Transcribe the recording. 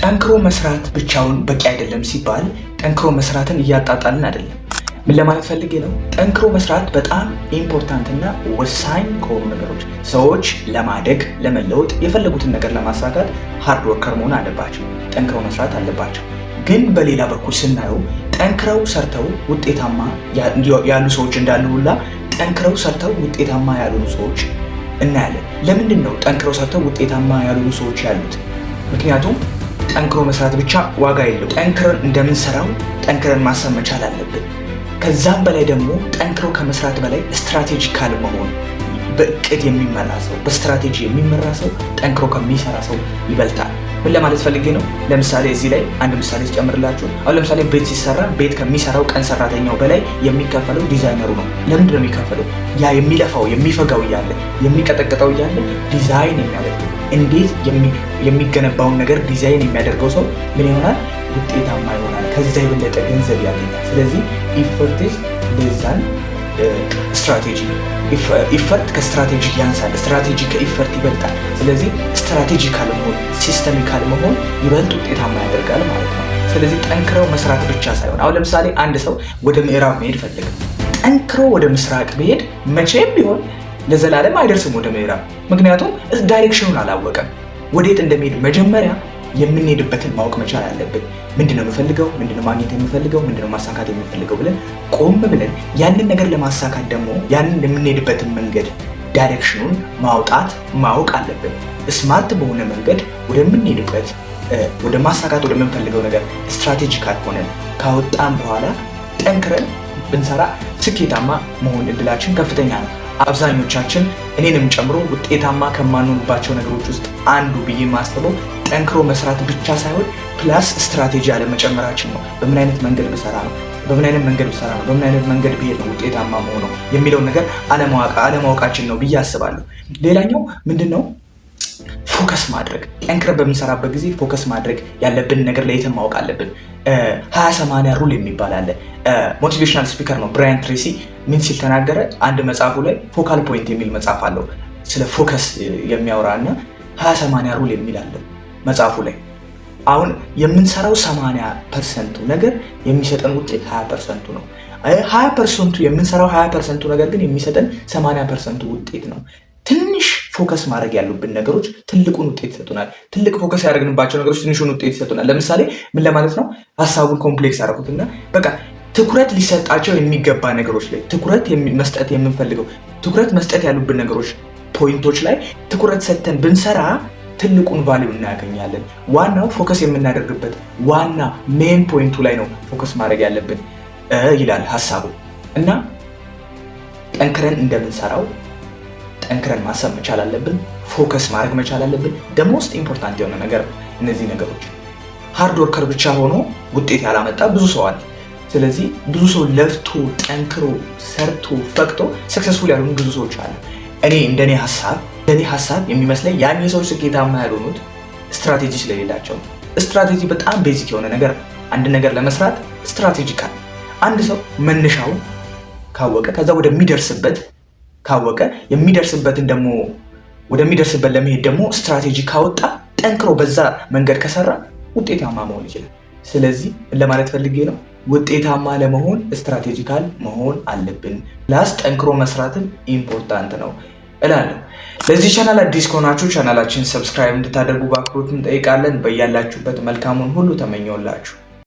ጠንክሮ መስራት ብቻውን በቂ አይደለም ሲባል ጠንክሮ መስራትን እያጣጣልን አይደለም። ምን ለማለት ፈልጌ ነው? ጠንክሮ መስራት በጣም important እና ወሳኝ ከሆኑ ነገሮች፣ ሰዎች ለማደግ፣ ለመለወጥ፣ የፈለጉትን ነገር ለማሳካት hard worker መሆን አለባቸው። ጠንክረው መስራት አለባቸው። ግን በሌላ በኩል ስናየው ጠንክረው ሰርተው ውጤታማ ያሉ ሰዎች እንዳሉ ሁላ ጠንክረው ሰርተው ውጤታማ ያልሆኑ ሰዎች እናያለን። ለምንድን ነው ጠንክረው ሰርተው ውጤታማ ያልሆኑ ሰዎች ያሉት? ምክንያቱም ጠንክሮ መስራት ብቻ ዋጋ የለውም። ጠንክረን እንደምንሰራው ጠንክረን ማሰብ መቻል አለብን። ከዛም በላይ ደግሞ ጠንክሮ ከመስራት በላይ strategical መሆን፣ በእቅድ የሚመራ ሰው፣ በስትራቴጂ የሚመራ ሰው ጠንክሮ ከሚሰራ ሰው ይበልጣል። ምን ለማለት ፈልጌ ነው? ለምሳሌ እዚህ ላይ አንድ ምሳሌ ስጨምርላችሁ፣ አሁን ለምሳሌ ቤት ሲሰራ ቤት ከሚሰራው ቀን ሰራተኛው በላይ የሚከፈለው ዲዛይነሩ ነው። ለምንድን ነው የሚከፈለው? ያ የሚለፋው፣ የሚፈጋው እያለ፣ የሚቀጠቅጠው እያለ፣ ዲዛይን የሚያደርገው፣ እንዴት የሚገነባውን ነገር ዲዛይን የሚያደርገው ሰው ምን ይሆናል? ውጤታማ ይሆናል። ከዛ የበለጠ ገንዘብ ያገኛል። ስለዚህ effort is less than strategy። Effort ከ strategy ያንሳል፣ ስትራቴጂ ከ effort ይበልጣል። ስለዚህ strategical መሆን፣ systemical መሆን ይበልጥ ውጤታማ ያደርጋል ማለት ነው። ስለዚህ ጠንክረው መስራት ብቻ ሳይሆን፣ አሁን ለምሳሌ አንድ ሰው ወደ ምዕራብ መሄድ ፈለገ። ጠንክሮ ወደ ምስራቅ ቢሄድ መቼም ቢሆን ለዘላለም አይደርስም ወደ ምዕራብ። ምክንያቱም direction ኑን አላወቀም፣ ወዴት እንደሚሄድ። መጀመሪያ የምንሄድበትን ማወቅ መቻል አለብን። ምንድነው የምፈልገው? ምንድነው ማግኘት የምፈልገው? ምንድነው ማሳካት የምፈልገው ብለን ቆም ብለን ያንን ነገር ለማሳካት ደግሞ ያንን የምንሄድበትን መንገድ direction ኑን ማውጣት፣ ማወቅ አለብን። Smart በሆነ መንገድ ወደምንሄድበት፣ ወደ ማሳካት ወደምንፈልገው ነገር strategical ሆነን ካወጣን በኋላ ጠንክረን ብንሰራ ስኬታማ መሆን እድላችን ከፍተኛ ነው። አብዛኞቻችን፣ እኔንም ጨምሮ፣ ውጤታማ ከማንሆንባቸው ነገሮች ውስጥ አንዱ ብዬ የማስበው ጠንክሮ መስራት ብቻ ሳይሆን plus strategy አለመጨመራችን ነው። በምን አይነት መንገድ ብሰራ ነው፣ በምን አይነት መንገድ ብሰራ ነው፣ በምን አይነት መንገድ ብሄድ ነው ውጤታማ የምሆነው የሚለውን ነገር አለማወቃችን ነው ብዬ አስባለሁ። ሌላኛው ምንድን ነው? Focus ማድረግ። ጠንክረን በምንሰራበት ጊዜ focus ማድረግ ያለብን ነገር ለይተን ማወቅ አለብን። 20/80 rule የሚባል አለ። Motivational speaker ነው ብራያን ትሬሲ። ምን ሲል ተናገረ? አንድ መጽሐፉ ላይ፣ Focal Point የሚል መጽሐፍ አለው ስለ focus የሚያወራ፣ እና 20/80 rule የሚል አለ መጽሐፉ ላይ። አሁን የምንሰራው 80% ኡ ነገር የሚሰጠን ውጤት 20% ኡ ነው። 20% ኡ የምንሰራው 20% ኡ ነገር ግን የሚሰጠን 80% ኡ ውጤት ነው። ትንሽ focus ማድረግ ያሉብን ነገሮች ትልቁን ውጤት ይሰጡናል። ትልቅ focus ያደረግንባቸው ነገሮች ትንሹን ውጤት ይሰጡናል። ለምሳሌ ምን ለማለት ነው? ሀሳቡን complex ያደረኩትና በቃ ትኩረት ሊሰጣቸው የሚገባ ነገሮች ላይ፣ ትኩረት መስጠት የምንፈልገው፣ ትኩረት መስጠት ያሉብን ነገሮች፣ point ኦች ላይ ትኩረት ሰጥተን ብንሰራ ትልቁን value እናገኛለን። ዋናው focus የምናደርግበት ዋና main point ኡ ላይ ነው focus ማድረግ ያለብን ይላል ሀሳቡ። እና ጠንክረን እንደምንሰራው ጠንክረን ማሰብ መቻል አለብን። Focus ማድረግ መቻል አለብን። The most important የሆነ ነገር እነዚህ ነገሮች። Hard worker ብቻ ሆኖ ውጤት ያላመጣ ብዙ ሰው አለ። ስለዚህ ብዙ ሰው ለፍቶ፣ ጠንክሮ፣ ሰርቶ፣ ፈግቶ successful ያልሆኑ ብዙ ሰዎች አሉ። እኔ እንደኔ ሀሳብ የሚመስለኝ ያን ሰዎች ስኬታማ ያልሆኑት ስትራቴጂ ስለሌላቸው። ስትራቴጂ በጣም basic የሆነ ነገር፣ አንድ ነገር ለመስራት strategical፣ አንድ ሰው መነሻውን ካወቀ፣ ከዛ ወደሚደርስበት ካወቀ፣ የሚደርስበትን ደግሞ፣ ወደሚደርስበት ለመሄድ ደግሞ ስትራቴጂ ካወጣ፣ ጠንክሮ በዛ መንገድ ከሰራ ውጤታማ መሆን ይችላል። ስለዚህ ለማለት ፈልጌ ነው፣ ውጤታማ ለመሆን strategical መሆን አለብን። Plus ጠንክሮ መስራትም important ነው እላለሁ። ለዚህ ቻናል አዲስ ከሆናችሁ ቻናላችን subscribe እንድታደርጉ በአክብሮት እንጠይቃለን። በያላችሁበት መልካሙን ሁሉ ተመኘሁላችሁ።